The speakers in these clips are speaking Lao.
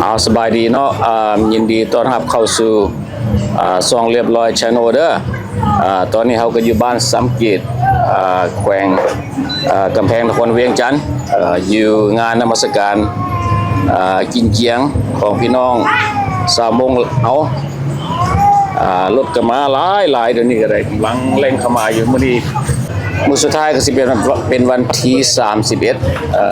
ເອົາ ສະບາຍດີເນາະ ອາ ຍິນດີຕ້ອນຮັບເຂົ້າສູ່ ອາ ຊ່ອງລຽບລ້ອຍ Channel ເດີ. ອາ ຕອນນີ້ເຮົາກໍຢູ່ບ້ານຊຳເກດ ອາ ແຂວງ ອາ ກຳແພງນະຄອນວຽງຈັນ ເອີ ຢູ່ງານນະມັດສະການ ອາ ກິນຈຽງຂອງພີ່ນ້ອງຊາວມົ້ງເຮົາ. ອາ ລົດກໍມາຫຼາຍໆ ດຽວນີ້ກໍໄດ້ກຳລັງແລ່ນເຂົ້າມາຢູ່. ມື້ນີ້ມື້ສຸດທ້າຍກໍຊິເປັນວັນ ເປັນວັນທີສາມສິບເອັດ ເອີ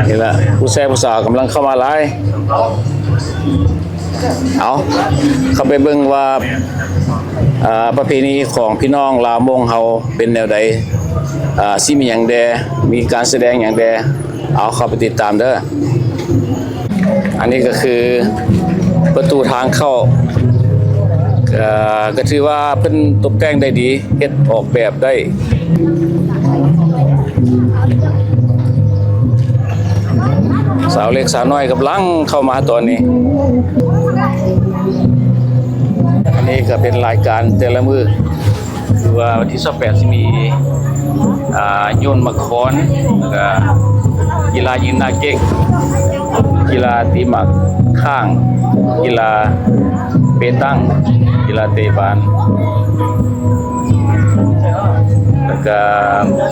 ນີ້ລະ ຜູ້ແຊຜູ້ສາວກຳລັງເຂົ້າມາຫຼາຍ. ເອົາ ເຂົ້າໄປເບິ່ງວ່າ ອາ ປະເພນີຂອງພີ່ນ້ອງລາວມົ້ງເຮົາເປັນແນວໃດ ອາ ຊິມີຫຍັງແດ່ ມີການສະແດງຫຍັງແດ່. ເອົາ ເຂົ້າໄປຕິດຕາມເດີ. ອັນນີ້ກໍຄືປະຕູທາງເຂົ້າ ເອີ ກໍຖືວ່າເພິ່ນຕົບແຕ່ງໄດ້ດີ ເຮັດອອກແບບໄດ້. ສາວເລັກສາວນ້ອຍກຳລັງເຂົ້າມາຕອນນີ້. ອັນນີ້ກໍເປັນລາຍການແຕ່ລະມື້ ຄືວ່າວັນທີຊາວແປດຊິມີ ອາ ໂຍນໝາກຄອນ ແລ້ວກະກິລາຍິງໜ້າເກັກ ກິລາຕີໝາກຂ້າງ ກິລາເປຕັງ ກິລາເຕະບານ ແລ້ວກະ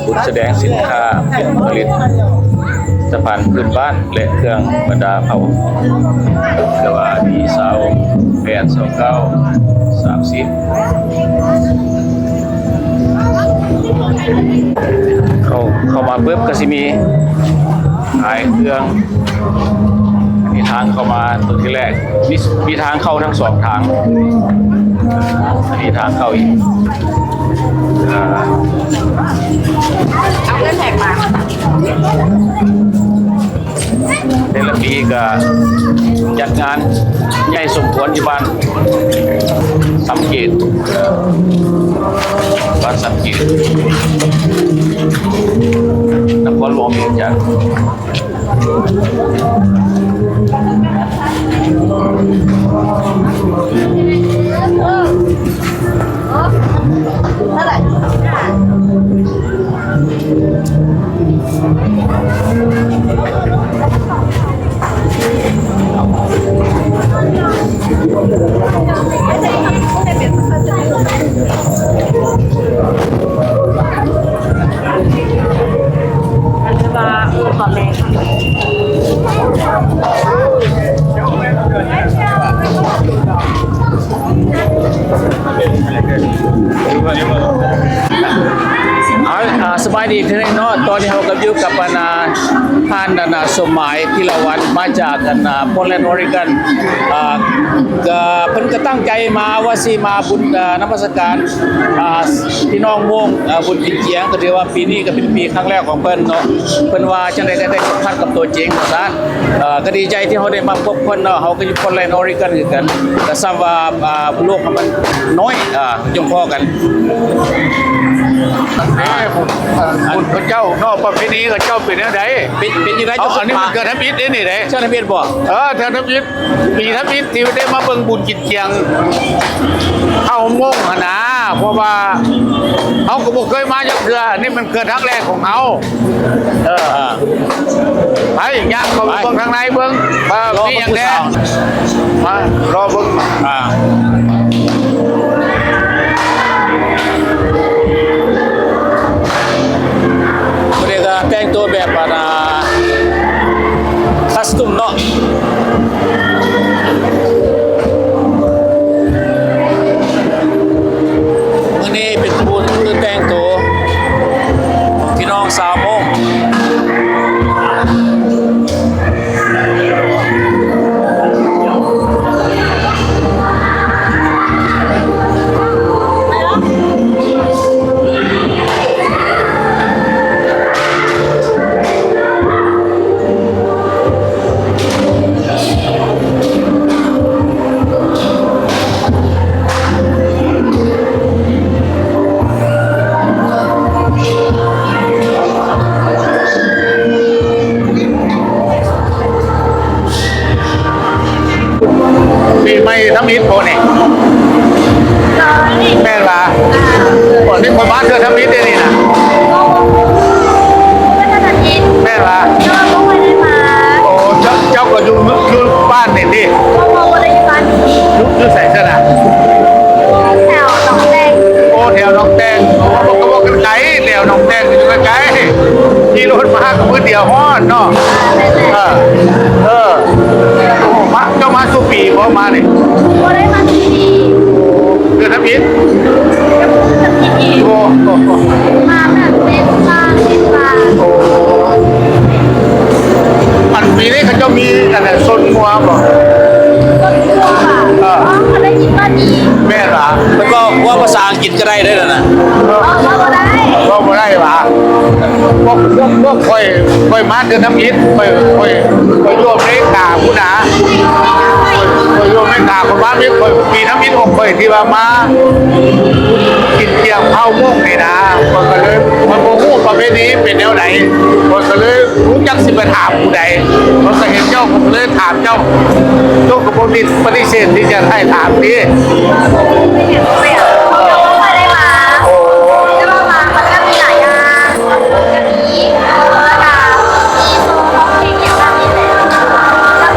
ບຸດສະແດງສິນຄ້າຜະລິດຕະພັນພື້ນບ້ານ ແລະ ເຄື່ອງບັນດາເຜົ່າ ແຕ່ວ່າມີຊາວແປດ ຊາວເກົ້າ ສາມສິບ ເຂົ້າ ເຂົ້າມາປຶບກໍຊິມີຂາຍເຄື່ອງ. ອັນນີ້ທາງເຂົ້າມາຕົວທີແລກ ມີ ມີທາງເຂົ້າທັງສອງທາງ. ອັນນີ້ທາງເຂົ້າອີກ ເອົາເງິນແທກມາ. ແຕ່ລະປີກະຈັດງານໃຫຍ່ສົມຄວນຢູ່ບ້ານຊຳເກດ ບ້ານຊຳເກດ ນະຄອນຫຼວງວຽງຈັນ. ເທົ່າໃດ? ເອົາ ອາ ສະບາຍດີເທື່ອໜຶ່ງເນາະ. ຕອນນີ້ເຮົາກໍຢູ່ກັບ ອັນ ອາ ທ່ານ ອັນ ອາ ສົມໝາຍ ພິລະວັນ ມາຈາກ ອັນ ອາ Portland Oregon. ອາ ກໍເພິ່ນກໍຕັ້ງໃຈມາວ່າຊິມາບຸນ ອາ ນະມັດສະການ ອາ ພີ່ນ້ອງມົ້ງ ອາ ບຸນກິນຈຽງ. ກໍຖືວ່າປີນີ້ກໍເປັນປີຄັ້ງແລກຂອງເພິ່ນເນາະ. ເພິ່ນວ່າຈັ່ງໃດກໍໄດ້ສຳຜັດກັບຕົວຈິງວ່າຊັ້ນ. ເອີ ກໍດີໃຈທີ່ເຮົາໄດ້ມາພົບເພິ່ນເນາະ. ເຮົາກໍຢູ່ Portland Oregon ຄືກັນ. ກໍຊ້ຳວ່າ ອາ ໂລກມັນນ້ອຍ ອາ ຈົ່ງພໍກັນ. ເອີ ບຸນເຂົາເຈົ້າເນາະ ປະເພນີເຂົາເຈົ້າເປັນແນວໃດ? ເປັນ ເປັນຢູ່ໃນ ເອົາ ອັນນີ້ມັນເກີດທຳອິດເດ້ນີ້ເດ້. ເຈົ້າທຳອິດບໍ່? ເອີ ເທື່ອທຳອິດ ປີທຳອິດທີ່ໄດ້ມາເບິ່ງບຸນກິນຈຽງເຜົ່າມົ້ງຫັ້ນນາ. ເພາະວ່າເຮົາກໍບໍ່ເຄີຍມາຈັກເທື່ອ ອັນນີ້ມັນເກີດຄັ້ງແລກຂອງເຮົາ. ເອີ ອ່າ ໄປ ຍ່າງເຂົ້າໄປເບິ່ງທາງໃນເບິ່ງວ່າມີຫຍັງແດ່. ມາລໍເບິ່ງ ອ່າ ຜູ້ໃດກໍແຕ່ງຕົວແບບ ອັນ ອ່າ ຄັສຕູມເນາະ. ມື້ນີ້ເປັນບຸນຄືແຕ່ງໂຕ ພີ່ນ້ອງຊາວມົ້ງ. ມາກັບມື້ດຽວຮອດເນາະ. ເອີ ເອີ ມາ ເຈົ້າມາສູ່ປີບໍ່ມານີ້? ບໍ່ໄດ້ມາທຸກປີ. ເດືອນທຳອິດ? ໂອ້ ມາແບບເຕັມບ້ານເຕັມບ້ານ. ໂອ້ ອັນປີນີ້ເຂົາເຈົ້າມີອັນນັ້ນຊົນງົວບໍ່? ຊົນງົວຫວາ? ເອີ ເຂົາໄດ້ຍິນວ່າມີ. ແມ່ນຫວາ? ແລ້ວກໍເວົ້າພາສາອັງກິດກໍໄດ້ເດ້ນັ້ນນະ. ເວົ້າ ເວົ້າບໍ່ໄດ້. ເວົ້າບໍ່ໄດ້ຫວາ? ພວກ ພວກ ພວກຂ້ອຍ ຂ້ອຍມາແຕ່ທຳອິດ ຂ້ອຍ ຂ້ອຍ ຂ້ອຍຢູ່ອາເມລິກາພຸ້ນນະ. ຂ້ອຍ ຂ້ອຍຢູ່ອາເມລິກາ ຂ້ອຍມາ ຂ້ອຍ ປີທຳອິດຂອງຂ້ອຍທີ່ວ່າມາກິນຈຽງເຜົ່າມົ້ງນີ້ນະ. ຂ້ອຍກໍເລີຍ ຂ້ອຍບໍ່ຮູ້ປະເພນີເປັນແນວໃດ ຂ້ອຍກໍເລີຍ ຮູ້ຈັກຊິໄປຖາມຜູ້ໃດ ເຂົາກໍເຫັນເຈົ້າ ເຂົາກໍເລີຍຖາມເຈົ້າ. ເຈົ້າກໍບໍ່ຕິດປະຕິເສດທີ່ຈະໃຫ້ຖາມຕິ. ບໍ່ໄດ້ມາ ໂອ້ ແຕ່ວ່າມາ ມັນກໍມີຫຼາຍຢ່າງ ກໍມີ ແລ້ວກໍມີໂຊຮ້ອງເພງຫຍັງແບບນີ້ແຫຼະ.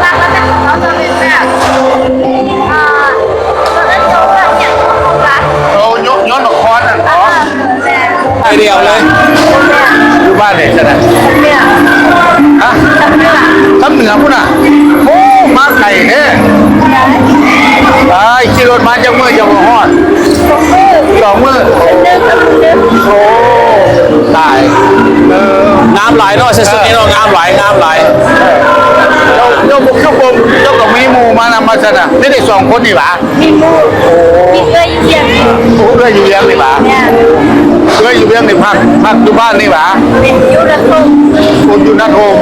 ຫຼັກໆ ແລ້ວແຕ່ຂອງເຮົາຈະເປັນແບບ ອ່າ ເຂົາເອີ້ນໂຊແບບຫຍັງຂອງເຮົາກະ ໂອ້ ໂຍ ໂຍນບັກຄອນນັ້ນເບາະ? ໄປດຽວເລີຍ. ຢູ່ບ້ານໃດຊັ້ນນະ? ຮະ? ຊຳເໜືອພຸ້ນນະ. ໂອ້ ມາໄກແທ້. ໄປຂີ່ລົດມາຈັກມື້ຈັ່ງມາຮອດ? ສອງມື້. ໂອ້ ຕາຍ. ເອີ ງາມຫຼາຍເນາະ ໃສ່ຊຸດນີ້ເນາະ ງາມຫຼາຍ ງາມຫຼາຍ. ເຈົ້າ ເຈົ້າບໍ່ຄືບໍ່ ເຈົ້າກໍມີໝູ່ມານຳວ່າຊັ້ນນະ? ມີແຕ່ສອງຄົນນີ້ຫວາ? ມີໝູ່ ໂອ້ ມີເອື້ອຍຢູ່ວຽງນີ້. ໂອ້ ເອື້ອຍຢູ່ວຽງນີ້ຫວາ? ແມ່ນ. ເອື້ອຍຢູ່ວຽງນີ້ພັກ ພັກຢູ່ບ້ານນີ້ຫວາ? ເປັນຢູ່ນະໂທມ. ໂອ້ ຢູ່ນະໂທມ.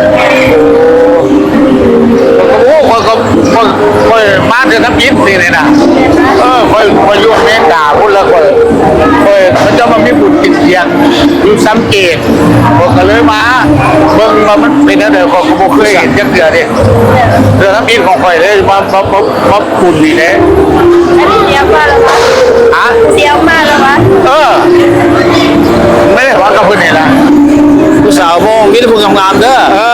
ໂອ້ ຂ້ອຍກໍ ຂ້ອຍ ຂ້ອຍມາແຕ່ທຳອິດນີ້ນະ. ເອີ ຂ້ອຍ ຂ້ອຍຢູ່ອາເມລິກາພຸ້ນລະ ຂ້ອຍ ຂ້ອຍ ເຂົາເຈົ້າມາມີບຸນກິນຈຽງຢູ່ຊຳເກດ ຂ້ອຍກໍເລີຍມາເບິ່ງວ່າມັນເປັນແນວໃດ ຂ້ອຍກໍບໍ່ເຄີຍເຫັນຈັກເທື່ອເດ້. ເທື່ອທຳອິດຂອງຂ້ອຍເດ້ ມາ ມາ ມາ ມາບຸນນີ້ເດ້. ອັນນີ້ເຊຍມາແລ້ວຫວາ? ຮະ? ເຊຍມາແລ້ວຫວາ? ເອີ ແມ່ນຫວາ ກັບເພິ່ນນີ້ລະ. ຜູ້ສາວໂມງ ມີແຕ່ຜູ້ງາມໆເດີ. ເອີ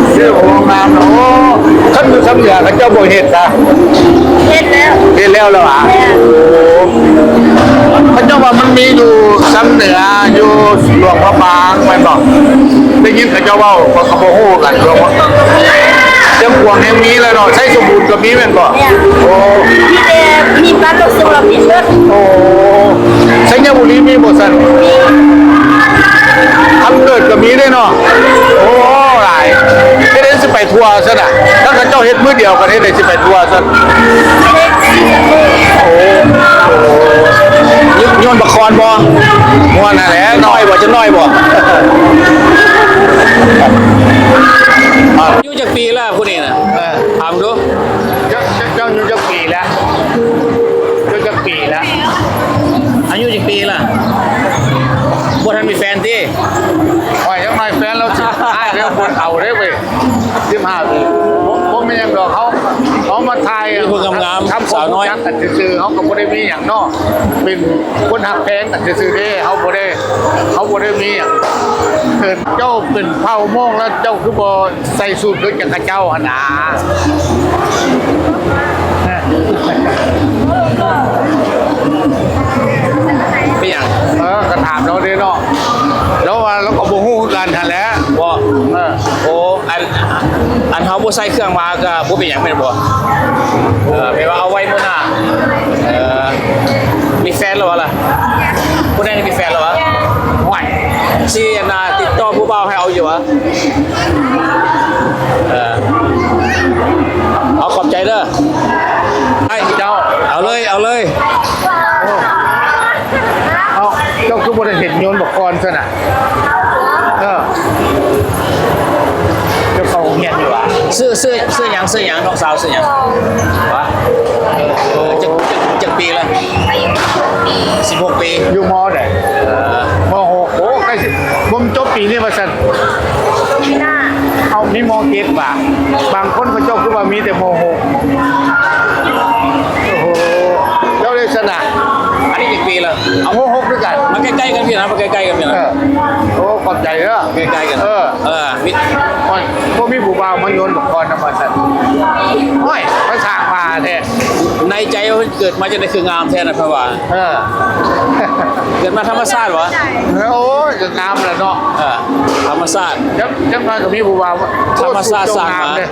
ມີແຕ່ຜູ້ງາມ. ໂອ້ ຄັນຢູ່ຊຳເໜືອເຂົາເຈົ້າບໍ່ເຮັດຊະ? ເຮັດແລ້ວ. ເຮັດແລ້ວລະຫວາ? ແມ່ນ. ໂອ້ ເຂົາເຈົ້າວ່າມັນມີຢູ່ຊຳເໜືອ ຢູ່ຫຼວງພະບາງແມ່ນບໍ່? ໄດ້ຍິນເຂົາເຈົ້າເວົ້າ ຂ້ອຍກໍບໍ່ຮູ້ຄືກັນ. ຫຼວງພະ ຊຽງຂວາງແຮ່ງມີແລ້ວເນາະ ໄຊສົມບູນກໍມີແມ່ນບໍ່? ແມ່ນ. ໂອ້ ມີແຕ່ມີບ້ານໂລກສຸລະພິດເບິດ. ໂອ້ ໄຊຍະບູລີມີບໍ່ຊັ້ນ? ມີ. ຄຳເກີດກໍມີເດ້ເນາະ. ໂອ້ ຫຼາຍ. ເຮັດໃດຊິໄປທົ່ວຊັ້ນນະ? ຖ້າເຂົາເຈົ້າເຮັດມື້ດຽວກັນ ເຮັດໃດຊິໄປທົ່ວຊັ້ນ? ໂອ້ ໂອ້ ໂຍນບັກຄອນບໍ່? ມ່ວນຫັ້ນແຫຼະ. ນ້ອຍບໍ່? ຈະນ້ອຍບໍ່? ອາຍຸຈັກປີລະຜູ້ນີ້ນະ? ເອີ ຖາມດູ. ເຈົ້າ ເຈົ້າ ເຈົ້າອາຍຸຈັກປີແລ້ວ? ເຈົ້າຈັກປີແລ້ວ? ອາຍຸຈັກປີລະ? ບໍ່ທັນມີແຟນຕິ? ໂອ້ຍ ຈັກໜ້ອຍແຟນລາວຊິອ້າຍແລ້ວ ບໍ່ເອົາເດ້ເວີຍ. ສິບຫ້າປີ ບໍ່ ບໍ່ແມ່ນຫຍັງດອກ. ເຮົາ ເຮົາມາຖ່າຍ ມີຜູ້ງາມໆ ທຳຄວາມຮູ້ຈັກກັນຊື່ໆ ເຮົາກໍບໍ່ໄດ້ມີຫຍັງເນາະ ເປັນຄົນຮັກແພງກັນຊື່ໆເດ້. ເຮົາບໍ່ໄດ້ ເຮົາບໍ່ໄດ້ມີຫຍັງ. ເກີດເຈົ້າເປັນເຜົ່າມົ້ງແລ້ວ ເຈົ້າຄືບໍ່ ໃສ່ສູດຄືຈັ່ງເຂົາເຈົ້າຫັ້ນນາ. ເປັນຫຍັງ? ເອີ ກໍຖາມລາວເດ້ເນາະ ລາວວ່າລາວກໍບໍ່ຮູ້ຄືກັນຫັ້ນແຫຼະ. ບໍ່? ເອີ ໂອ້ ອັນ ອັນເຮົາບໍ່ໃສ່ເຄື່ອງມາກໍບໍ່ເປັນຫຍັງແມ່ນບໍ່? ເອີ ແປວ່າເອົາໄວ້ມື້ໜ້າ. ເອີ ມີແຟນແລ້ວຫວາລະ? ຜູ້ໃດມີແຟນແລ້ວຫວາ? ໂອ້ຍ ຊິອັນນ່າ ຕິດຕໍ່ຜູ້ບ່າວໃຫ້ເອົາຢູ່ຫວາ? ເອີ ເອົາ ຂອບໃຈເດີ. ໃຫ້ເຈົ້າ ເອົາເລີຍ ເອົາເລີຍ. ເອົ້າ ເຈົ້າຄືບໍ່ໄດ້ເຫັນໂຍນບັກຄອນຊັ້ນນະ? ເອີ ເຈົ້າເຂົ້າໂຮງຮຽນຢູ່ຫວາ? ຊື່ ຊື່ ຊື່ຫຍັງ? ຊື່ຫຍັງ? ນ້ອງສາວຊື່ຫຍັງ? ຫວາ? ເອີ ຈັກ ຈັກ ຈັກປີລະ? ສິບຫົກປີ. ຢູ່ ມໍ ໃດ? ເອີ ມໍ ຫົກ. ໂອ້ ໃກ້ຊິ ບໍ່ຈົບປີນີ້ວ່າຊັ້ນ. ເອົ້າ ມີ ມໍ ເຈັດຫວາ? ບາງຄົນເຂົາເຈົ້າຄືວ່າມີແຕ່ ມໍ ຫົກ. ໂອ້ໂຫ ເຈົ້າໄດ້ຊະນະ. ອັນນີ້ຈັກປີລະ? ເອົາ ມໍ ຫົກຄືກັນ. ມາໃກ້ໆກັນພີ້ນະ ມາໃກ້ໆກັນພີ້ນະ. ເອີ ໂອ້ ຂອບໃຈເດີ. ໃກ້ໆກັນ. ເອີ ເອີ ມີ ໂອ້ຍ ບໍ່ມີຜູ້ບ່າວມາໂຍນບັກຄອນນຳວ່າຊັ້ນ. ໂອ້ຍ ມາສ້າງວ່າແທ້. ໃນໃຈວ່າເພິ່ນເກີດມາຈັ່ງໃດຄືງາມແທ້ນະ ເພິ່ນວ່າ. ເອີ ເກີດມາທຳມະຊາດຫວາ? ໂອ້ຍ ກໍງາມແຫຼະເນາະ. ເອີ ທຳມະຊາດ ຈັກ ຈັກໜ້ອຍກໍມີຜູ້ວ່າ ທຳມະຊາດສ້າງມາ ໂອ້ ສູດຈົງງາມເດ້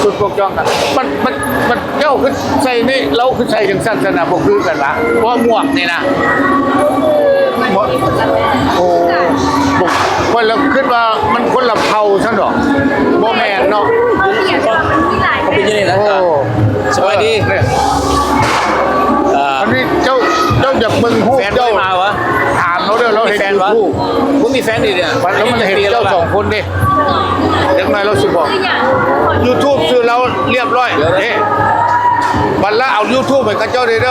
ສູດປົກຈອງກັນ ມັນ ມັນ ມັນ ເຈົ້າຄືໃສ່ນີ້ ລາວຄືໃສ່ຈັ່ງຊັ້ນຊັ້ນນະ ບໍ່ຄືກັນລະ ເພາະວ່າໝວກນີ້ນະ ໝວກ ໂອ້ ຂ້ອຍລະຄິດວ່າມັນຄົນລະເຜົ່າຊັ້ນດອກ ບໍ່ແມ່ນເນາະ ເຂົາເປັນຈັ່ງນີ້ນະ ໂອ້ ສະບາຍດີ ເອີ ອັນນີ້ເຈົ້າ ເຈົ້າຢາກເບິ່ງຮູບ ແຟນເຈົ້າ ບໍ່ໄດ້ມາຫວາ? ຖາມລາວເດີ ລາວເຮັດຢູທູບ ບໍ່ມີແຟນດີເດ ລາວມາເຫັນເຈົ້າສອງຄົນເດ້ ຈັກໜ້ອຍລາວຊິບອກ ຢູທູບຊື່ລາວລຽບຮ້ອຍເດ້ ບັດລາວເອົາຢູທູບໃຫ້ເຂົາເຈົ້າເດີ ເ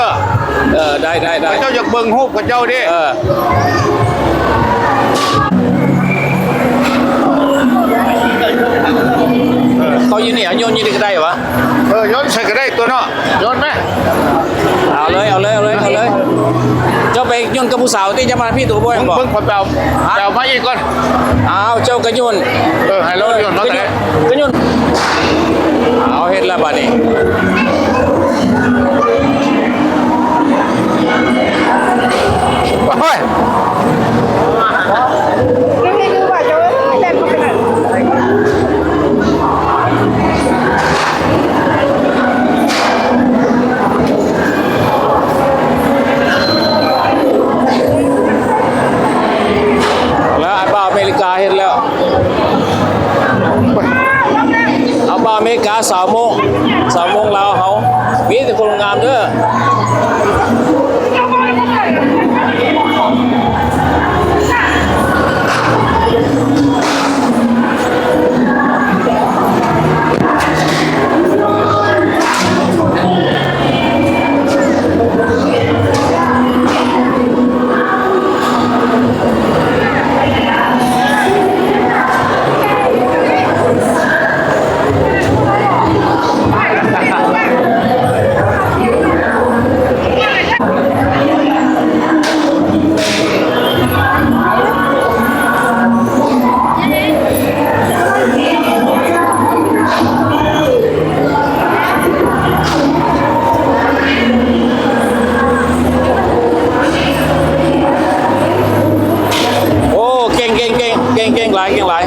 ອີ ໄດ້ ໄດ້ ໄດ້ ເຂົາເຈົ້າຢາກເບິ່ງຮູບເຂົາເຈົ້າເດ້ ເອີ ເຂົາຢູ່ນີ້ ໂຍນຢູ່ນີ້ກໍໄດ້ຫວາ? ເອີ ໂຍນໃສ່ກໍໄດ້ຕົວະເນາະ ໂຍນມາ ເອົາເລີຍ ເອົາເລີຍ ເອົາເລີຍ ເອົາເລີຍ ເຈົ້າໄປໂຍນກັບຜູ້ສາວຕິ ເຈົ້າມາພີ່ຕົວະບໍ່ ເບິ່ງ ເບິ່ງ ຂ້ອຍໄປເອົາ ໄປເອົາມາອີກກ່ອນ ອ້າວ ເຈົ້າກໍໂຍນ ເອີ ໃຫ້ລາວໂຍນເນາະ ກໍໂຍນ ເອົາ ເຮັດລະບາດນີ້ ໂອ້ຍ ແລ້ວ ອ້າຍບ່າວອາເມລິກາເຮັດແລ້ວ ເອົາບ່າວອາເມລິກາ ສາວມົ້ງ ສາວມົ້ງລາວເຮົາ ມີແຕ່ຄົນງາມເດີ. ໂອ້ ເກັ່ງ ເກັ່ງ ເກັ່ງ ເກັ່ງ ເກັ່ງຫຼາຍ ເກັ່ງຫຼາຍ.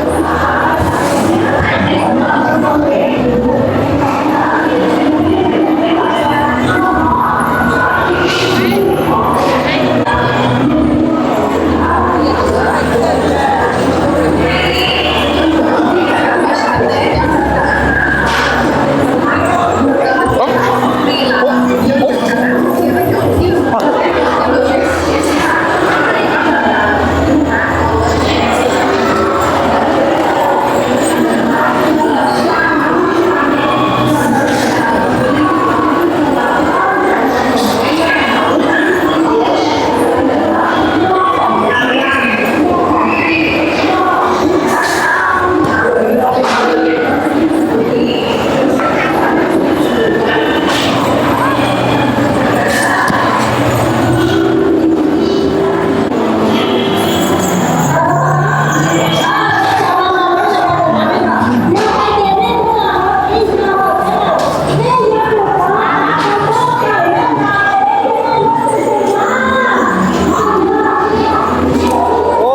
ໂອ້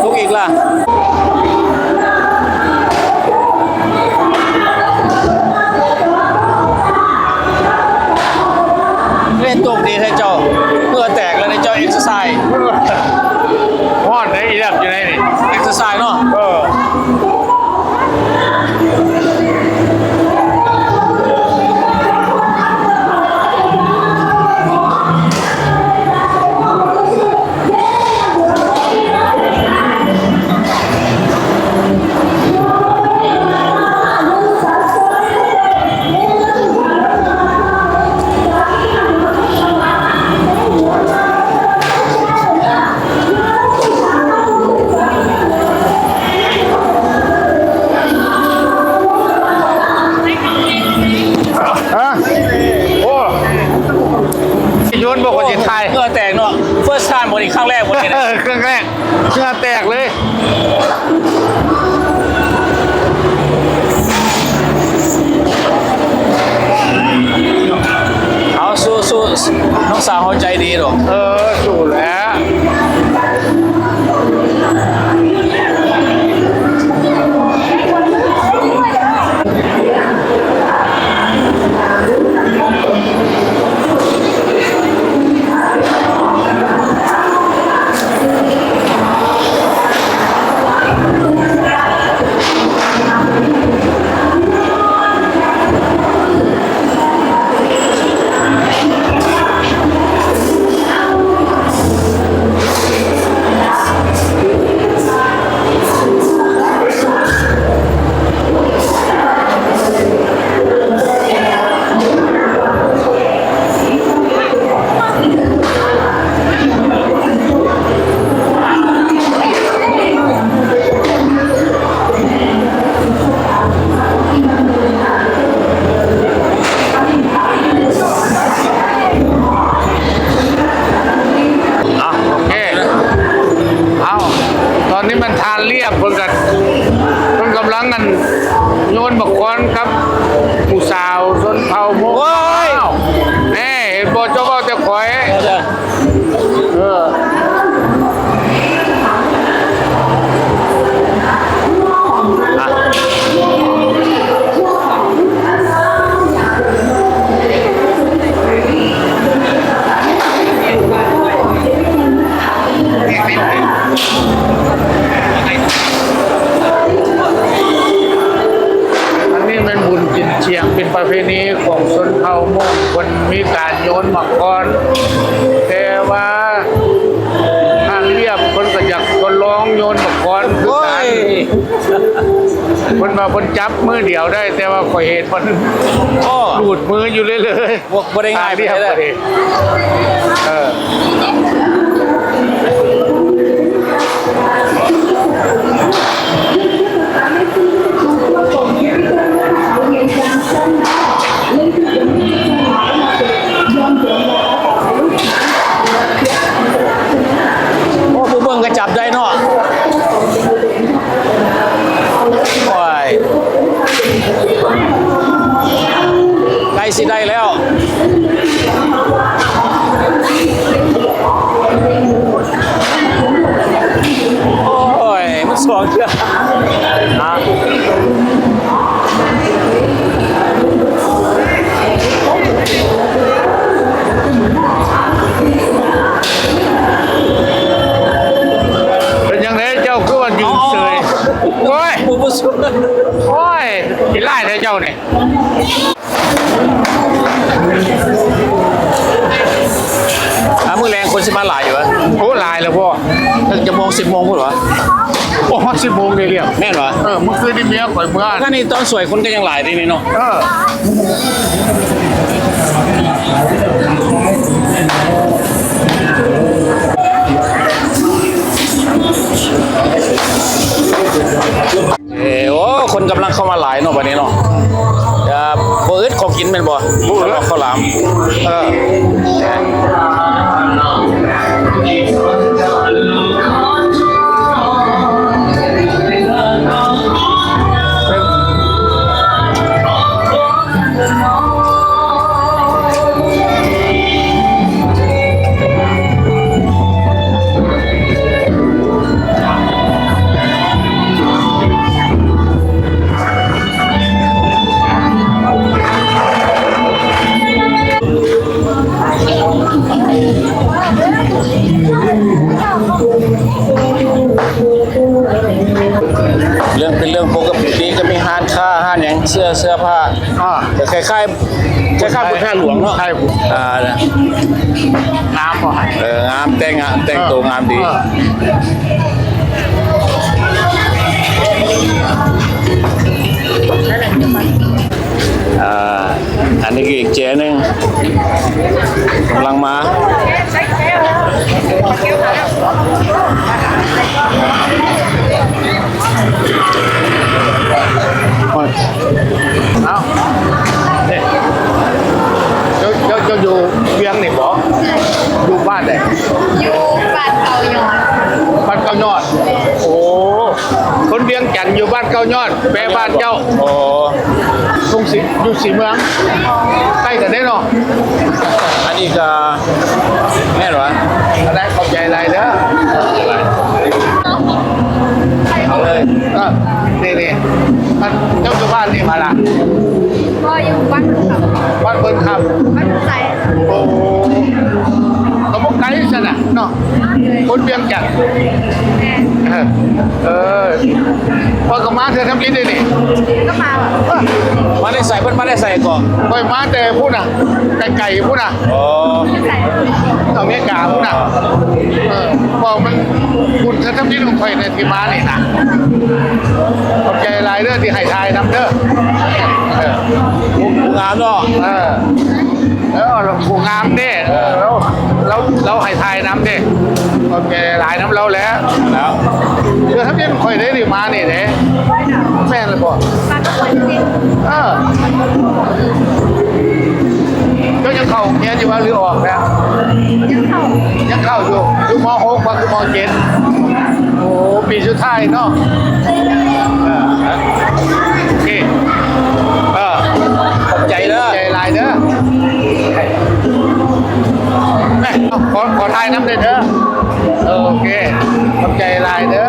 ຕົກອີກລະ. ເລນຕົກດີແທ້ເຈົ້າ ເຫື່ອແຕກແລ້ວເຈົ້າ ເອັກເຊີໄຊ ຮ້ອນເດ້ ອີແລັບຢູ່ໃນນີ້ ເອັກເຊີໄຊເນາະ ເອີ. ໂ ງານລຽບເພິ່ນກໍ ເພິ່ນກຳລັງອັນໂຍນໝາກຄອນກັບຜູ້ສາວຊົນເຜົ່າມົ້ງ. ໂອ້ຍ ແນ່ ເຫັນບໍ່ ເຈົ້າເວົ້າແຕ່ຂ້ອຍ. ເອີ ເອີ ອັນນີ້ແມ່ນບຸນກິນຈຽງ ເປັນປະເພນີຂອງຊົນເຜົ່າມົ້ງ ເພິ່ນມີການໂຍນໝາກຄອນ ແຕ່ວ່າທາງລຽບເພິ່ນກໍຢາກທົດລອງໂຍນໝາກຄອນຄືກັນ. ໂອ້ຍ ເພິ່ນວ່າເພິ່ນຈັບມືດຽວໄດ້ ແຕ່ວ່າຂ້ອຍເຫັນມັນ ໂອ້ ຫຼຸດມືຢູ່ເລື້ອຍໆ. ບໍ່ ບໍ່ໄດ້ງ່າຍປານໃດເດີ. ເອີ ໂອ້ ຜູ້ເບິ່ງກໍຈັບໄດ້ເນາະ. ໂອ້ຍ ໃກ້ຊິໄດ້ແລ້ວ. ໂອ້ຍ ມັນສອງເທື່ອ. ເປັນຫຍັງແດ່ ເຈົ້າຄືວ່າຢືນເຊີຍ? ໂອ້ຍ ໂອ້ຍ ຂີ້ຮ້າຍແທ້ເຈົ້ານີ້. ອ່າ ມື້ແລງຄົນຊິມາຫຼາຍຢູ່ຫວາ? ໂອ້ ຫຼາຍແລ້ວບໍ່? ເຖິງຈັກໂມງ? ສິບໂມງພຸ້ນຫວາ? ໂອ້ ຮອດສິບໂມງເດ ລ້ຽງ. ແມ່ນຫວາ? ເອີ ມື້ຄືນນີ້ເມຍຂ້ອຍເມືອ. ອັນນີ້ຕອນສວຍຄົນກໍຍັງຫຼາຍເດນີ້ເນາະ. ເອີ ເອີ ໂອ້ ຄົນກຳລັງເຂົ້າມາຫຼາຍເນາະ ບັດນີ້ເນາະ. ຈະບໍ່ອຶດຂອງກິນແມ່ນບໍ່? ບໍ່ອຶດ ເຂົ້າຫຼາມ. ເອີ ເລື່ອງ ເປັນເລື່ອງປົກກະຕິ ກໍມີຮ້ານຄ້າ ຮ້ານຫຍັງ ເສື້ອ ເສື້ອຜ້າ. ອ່າ ກໍຄ້າຍໆ ຄ້າຍໆ ບຸນທາດຫຼວງເນາະ. ໃຊ່ ອ່າ ງາມບໍ່? ເອີ ງາມ ແຕ່ງງາມ ແຕ່ງໂຕງາມດີ. ເອີ ອ່າ ອັນນີ້ກໍອີກເຈໜຶ່ງກຳລັງມາ. ເອົ້າ ເຈົ້າ ເຈົ້າ ເຈົ້າຢູ່ວຽງນີ້ບໍ່? ຢູ່ບ້ານໃດ? ຢູ່ບ້ານເກົ້າຍອດ. ບ້ານເກົ້າຍອດ. ໂອ້ ຄົນວຽງຈັນຢູ່ບ້ານເກົ້າຍອດ ແປບ້ານເຈົ້າ. ອໍ ທົ່ງສີ ຢູ່ສີເມືອງ ໃກ້ກັນເດ້ເນາະ. ອັນນີ້ກໍແມ່ນຫວາ? ອັນໃດ ຂອບໃຈຫຼາຍເດີ. ເອົາເລີຍ. ເອີ ນີ້ໆ ເຈົ້າຢູ່ບ້ານນີ້ມາລະ? ບໍ່ ຢູ່ບ້ານເພິ່ນຄຳ. ບ້ານເພິ່ນຄຳ. ບ້ານໃສ. ໂອ້ ກໍບໍ່ໄກຊັ້ນນະເນາະ. ຄົນວຽງຈັນ. ແມ່ນ. ເອີ ເອີ ຂ້ອຍກໍມາເທື່ອທຳອິດເດ້ນີ້. ກໍມາຫວາ? ເອີ ມາແຕ່ໃສ? ເພິ່ນມາແຕ່ໃສເກາະ? ຂ້ອຍມາແຕ່ພຸ້ນນະ ໄກໆ ພຸ້ນນະ. ອໍ ຢູ່ໃສ? ອາເມລິກາພຸ້ນນະ. ເອີ ເວົ້າມັນບຸນເທື່ອທຳອິດຂອງຂ້ອຍໃນທີ່ມານີ້ນະ. ຂອບໃຈຫຼາຍເດີທີ່ໃຫ້ຖ່າຍນຳເດີ. ເອີ ງາມເນາະ. ເອີ ເອີ ຜູ້ງາມເດ້. ເອີ ລາວ ລາວ ລາວໃຫ້ຖ່າຍນຳເດ້. ຂອບໃຈຫຼາຍນຳລາວແຫຼະ. ແລ້ວ ເທື່ອທຳອິດຂ້ອຍໄດ້ ໄດ້ມານີ້ເດ້. ແມ່ນແລ້ວບໍ່? ເອີ ເຈົ້າຍັງເຂົ້າໂຮງຮຽນຢູ່ບໍ່ ຫຼືອອກແລ້ວ? ຍັງເຂົ້າ ຍັງເຂົ້າຢູ່. ຢູ່ ມໍຫົກ ບໍ່ຄື ມໍເຈັດ? ໂອ້ ໂອ້ ປີສຸດທ້າຍເນາະ. ເອີ ໂອເຄ ເອີ ຂອບໃຈເດີ ຂອບໃຈຫຼາຍເດີ. ແມ່ ຂໍ ຂໍຖ່າຍນຳແດ່ເດີ. ເອີ ໂອເຄ ຂອບໃຈຫຼາຍເດີ.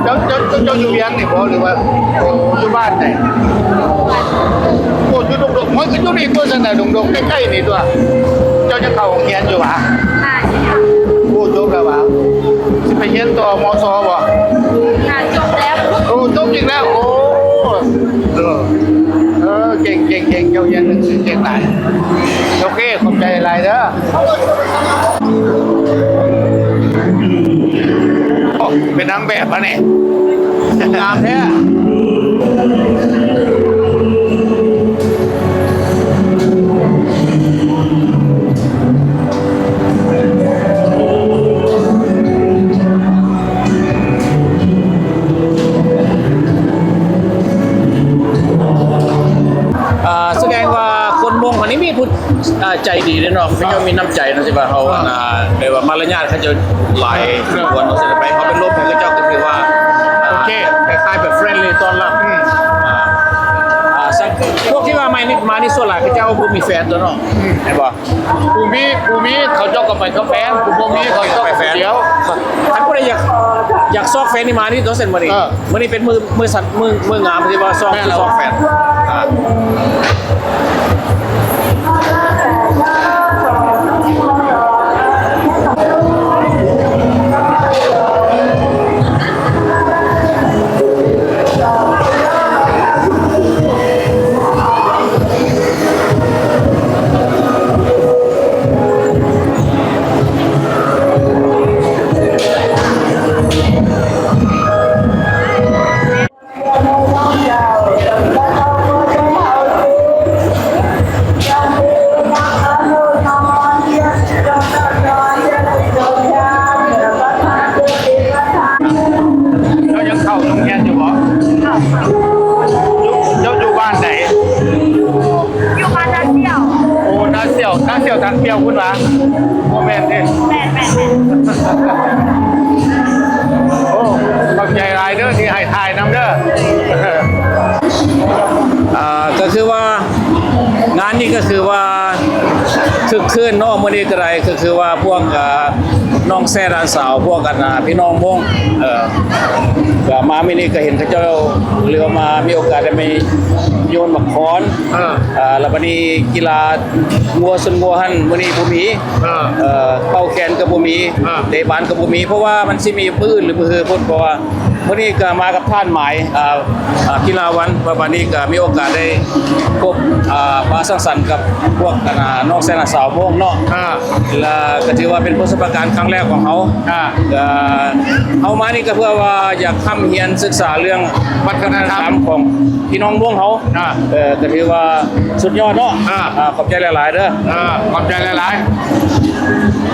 ເຈົ້າ ເຈົ້າ ເຈົ້າ ເຈົ້າຢູ່ວຽງນີ້ບໍ່ ຫຼືວ່າ ໂອ້ ຢູ່ບ້ານໃດ? ໂອ້ ຢູ່ດົງໆ. ໂອ້ຍ ກໍຢູ່ນີ້ຕົວະ ຊັ້ນນະ ດົງໆ ໃກ້ໆ ນີ້ຕົວະ. ເຈົ້າຍັງເຂົ້າໂຮງຮຽນຢູ່ຫວາ? ໂອ້ ຈົບແລ້ວຫວາ? ຊິໄປຮຽນຕໍ່ ມສ ບໍ່? ອ່າ ຈົບແລ້ວ. ໂອ້ ຈົບອີກແລ້ວ. ໂອ້ ເອີ ເອີ ເກັ່ງໆໆ ເຈົ້າຮຽນໜັງສືເກັ່ງຫຼາຍ. ໂອເຄ ຂອບໃຈຫຼາຍເດີ. ໂອ້ ເປັນນາງແບບປະນີ້? ງາມແທ້. ອ່າ ສະແດງວ່າຄົນມົ້ງເຮົານີ້ມີຜູ້ ອ່າ ໃຈດີເດ້ເນາະ, ເຂົາເຈົ້າມີນ້ຳໃຈເນາະ ທີ່ວ່າເຮົາ ອ່າ ອັນນ່າ ແບບວ່າມາລະຍາດເຂົາເຈົ້າຫຼາຍ ອ່າ ຄວນເນາະ, ສະແດງໄປເຮົາເປັນລົມ ເຂົາເຈົ້າກໍຖືວ່າ ອ່າ ໂອເຄ ຄ້າຍໆ ແບບ friendly ຕ້ອນຮັບ. ອືມ ອ່າ ອ່າ ສັງ ພວກທີ່ວ່າມານີ້ ມານີ້ສ່ວນຫຼາຍເຂົາເຈົ້າບໍ່ມີແຟນຕົວະເນາະ. ອືມ ແມ່ນບໍ່? ຜູ້ມີ ຜູ້ມີເຂົາເຈົ້າກໍໄປກັບແຟນ, ຜູ້ບໍ່ມີເຂົາເຈົ້າໄປແຟນດຽວ. ຄັນຜູ້ໃດຢາກ ຢາກຊອກແຟນນີ້ມານີ້ຕົວະຊັ້ນມື້ນີ້. ເອີ ມື້ນີ້ເປັນມື້ ມື້ສັດ ມື້ ມື້ງາມທີ່ວ່າຊອກ ແມ່ນແລ້ວ ຊອກແຟນ. ອ່າ ເຈົ້າຍັງເຂົ້າໂຮງຮຽນຢູ່ບໍ່? ເຂົ້າ. ເຈົ້າ ເຈົ້າຢູ່ບ້ານໃດ? ຢູ່ບ້ານນາສ່ຽວ. ໂອ້ ນາສ່ຽວ ນາສ່ຽວທາງປ່ຽວພຸ້ນຫວາ? ບໍ່ແມ່ນເດ້. ແມ່ນໆໆ. ໂອ້ ຂອບໃຈຫຼາຍເດີທີ່ໃຫ້ຖ່າຍນຳເດີ. ອ່າ ກໍຄືວ່າງານນີ້ກໍຄືວ່າຄຶກຄື້ນເນາະ ມື້ນີ້ກໍໄດ້ ກໍຄືວ່າພວກ ອ່າ ນ້ອງແຊຫຼານສາວ ພວກ ອັນນ່າ ພີ່ນ້ອງມົ້ງ ເອີ ກໍມາມື້ນີ້ກໍເຫັນເຂົາເຈົ້າ ຫຼືວ່າມາມີໂອກາດໄດ້ມາໂຍນໝາກຄອນ. ເອີ ອ່າ ແລ້ວບັດນີ້ກິລາງົວຊົນງົວຫັ້ນ ມື້ນີ້ບໍ່ມີ. ເອີ ເອີ ເປົ່າແຄນກໍບໍ່ມີ. ເອີ ເຕະບານກໍບໍ່ມີ ເພາະວ່າມັນຊິມີມື້ອື່ນຫຼືມື້ຮືພຸ້ນ ເພາະວ່າມື້ນີ້ກໍມາກັບທ່ານໝາຍ ອ່າ ອ່າ ກິລາວັນ ວ່າບັດນີ້ກໍມີໂອກາດໄດ້ພົບ ອ່າ ປະສັງສັນກັບພວກ ອັນນ່າ ນ້ອງແຊນາສາວໂມງເນາະ. ອ່າ ແລ້ວກໍຖືວ່າເປັນປະສົບປະການຄັ້ງແລກຂອງເຮົາ. ອ່າ ກໍເຮົາມານີ້ກໍເພື່ອວ່າຢາກຮ່ຳຮຽນສຶກສາເລື່ອງວັດທະນະທຳຂອງພີ່ນ້ອງໂມງເຮົາ. ອ່າ ເອີ ກໍຖືວ່າສຸດຍອດເນາະ. ອ່າ ອ່າ ຂອບໃຈຫຼາຍໆເດີ. ອ່າ ຂອບໃຈຫຼາຍໆ.